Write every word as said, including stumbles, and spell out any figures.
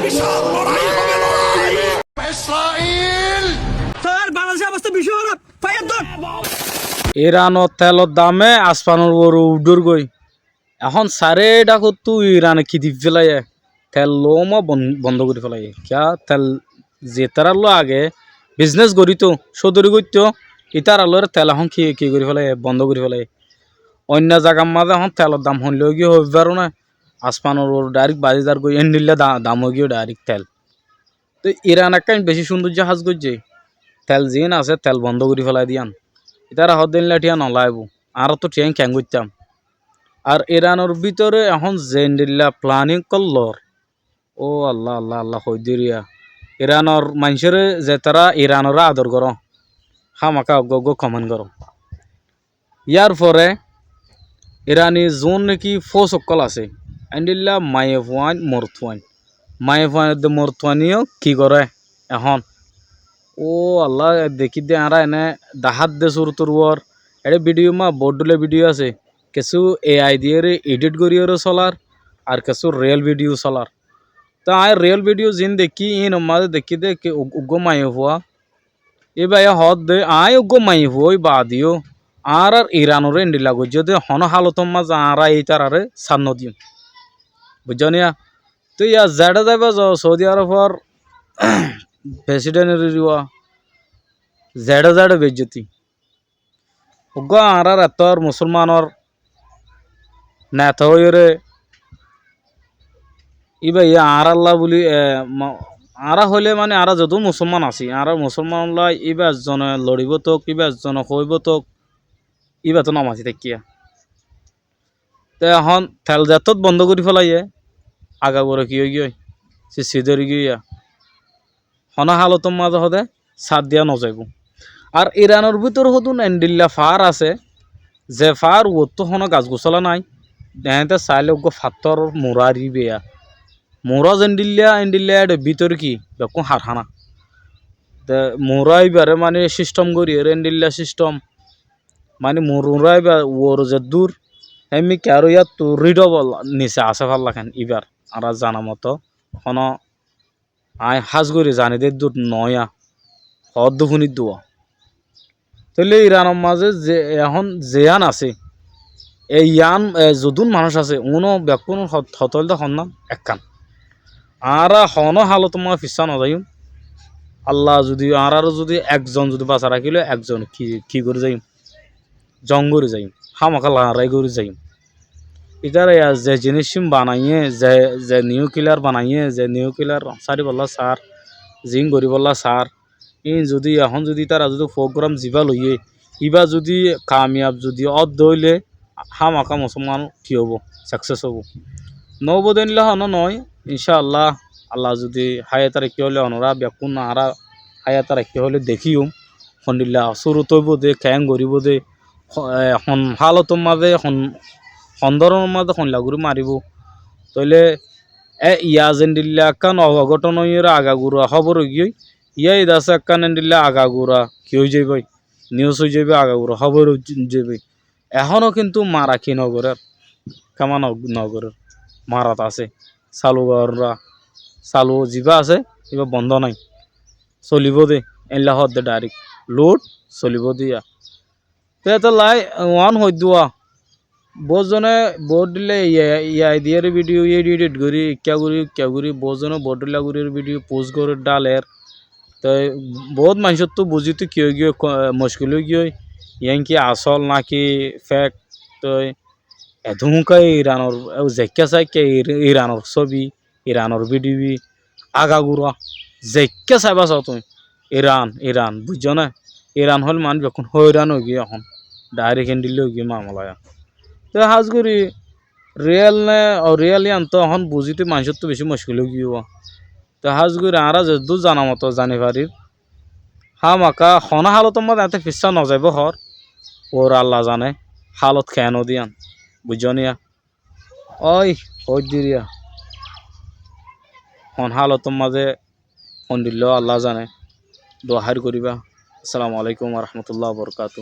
বিশাল লড়াই হবে, লড়াই। Israil! Sir, Bangladeshor obostha beci hóraf. Fire dor! Iranor telor dame asmanor uore uçór goi. Ehón sairé dhákottu Irane ki di félaiye? Tel loóma bon-, bondó gorí félaiye. Kiyá tel zetarár lói age biznes gorítou, códori goittóu, ítarár lói tel ehón ki, ki gorí félaiye? Bondó gorí félaiye. Oinno zagar mazé ehón telor dam hoilla óigiyoi hoói faróne, asmanor uore dhairek bazi zargoi, héndilla da-, dam óigiyoi dhairek tel. Toi Iran ekkán beci cúndoijja hás goijjé, tel ziín asé tel bondó gorí félai diyán. Ítara hoódde éilla thíya nolaibóu, añárattú thíyain keén goittám? Ar Iranor bútore ehón zendilla planing ókkol loór, ó Allah, Allah, Allah hoóidde riya. Iranor maincóre zetará Iranoré ador goró, hámaka eggúa eggúa komen goró. Yárfore Irani zuún néki fous ókkol asé, héndilla maiyafuain, morotfuain. Maiyafuain edde morotfuain yó ki goré ehón? Ó Allah, dekídde añára ene dahádde súrotor uore, eçé bidiyó ma boóut dhóilla bidiyó asé. Kessú A I diyére edit goríyore solar, ar kessú riyel bidiyó solar. Te aññí riyel bidiyó ziín dekkí, íinor mazé dekkí dé ki ug-, uggúa maiyafua. Íbaye hoódde, aññí uggúa maiyafua ói baade yó, añárár Iranoré endilla goijjé dé, honó hálotor mazé añára ítararé sár nodiyum. Buijjó niya? Te yá zeçé zaiba zo Saudi Arobor president ore riwa, zeçé zeçé beijjoti. Uggúa añárár ettór musúlmanor neta óiyoré, íba yá añárálla buli, e, ma-, añára hoilé mani añára zodún musúlman así, añára musúlmanolla íba ezzone loçibóu tók, íba ezzone hoóibou tók, íbattú nomati táikkiyé. Te ehón tel zettót bondó gorí félaiye, agagura ki óigiyoi? Sissi dóri giyói. Honó hálotor mazé hoóde sár diya nozaibóu. Ar Iranor bútore hodún endilla faár asé, ze faár uottú honó gas gusóla nái, dehéñte sailé uggúa fattór murá ribeya. Murá zendilla, endilla éçe bútore ki bekkún harhána. Te murá íbaré mani sísthem goríyeré endilla sísthem. Mani murá íbar uore zeddúr, hémikká aró yáttu rídhobol nise asé fállakén íbar. Añára zana moto, honó aññí hás gorí zani dé eddúr noóiya, hoódde fúnidde uwa. Tóile Iranor mazé ze, ehón ziyán asé, e yían, e, zodún manúic asé, uúno bekkúnor hot-, hotá óilde honnán ekkán. Añára honó hálotor mazé fissá nozaiyúm. Allah zudi añáráre zudi ekzon zudi basai rakíle, ekzon ki, ki gorí zaiyúm? Zong gorí zaiyum, hámaka lañrai gorí zaiyum. Ítara yá ze jiníc ín banaiyé, ze, ze niukiliyar banaiyé, ze niukiliyar sáribolla saár, ziín goríbolla saár, íin zudi ehón zudi ítara zudi furógram zibá loiyé, íba zudi kamiyab zudi ódde óile hámaka musúlman ki óibo, saksés óibo. Noóibo dé éilla honó noói, incá Allah, Allah zudi háyat raikké óile onorá bekkún añára háyat raikké óile dekíyum. Hondilla súrot óibo dé, keén goríbo dé, ho-, e, hon hálotor mazé, hon, hon dóronor mazé hondilla gorí maribó. Tóile e, yá zendilla ekkán oghothon óiyore agagura hóbor óigiyoi, yá idasé ekkán endilla agagura ki óizaiboi, nius óizaiboi, agagura hóbor óizaiboi. Ehóno kintu mara ki nogorér, kama no-, nogorér, marat asé. Salu gorra, salu zibá asé, íba bondó nái. Solibóu dé, éilla hoódde dhairek, lud solibóu dé yá. Te etollá uán hoiddúa, boóut zone boóut dhíle yá, yá diyére bidiyó edit edit gorí, ikká gorí, ikká gorí, boóut zone boóut dhíla gorí bidiyó post gorér, dháler. Toi boóut maincóttu buzítou ki óigiyoi, ko-, mockil óigiyoi, yián ki asól náki fék. Toi edúnka Iranor, e, zeikká saikká Ir-, Iranor sóbi, Iranor bidiyó, agagura, zeikká saibá saó tuñí, Iran, Iran, buijjó né? Iran hoilé manúic bekkún hóiran óigiyoi ehón, dhairek héndilla óigiyoi mamala yá. Toi hás gorí riyel né oriyel yían toó ehón buzítou maincóttu bicí mockil óigiyoi. Te hás gorí añára zeddúr zana moto zani farir, hámaka honó hálotor mazé eéñtte fissá nozaibóu hoór, uore Allah zane hálot keén ódde yían, buijjó niya? Ói, hoóidde riya, hon hálotor mazé hondilla Allah zane, dua háir goríba. Assalamu alaikum wa rahmatullahi wa barakatuhu.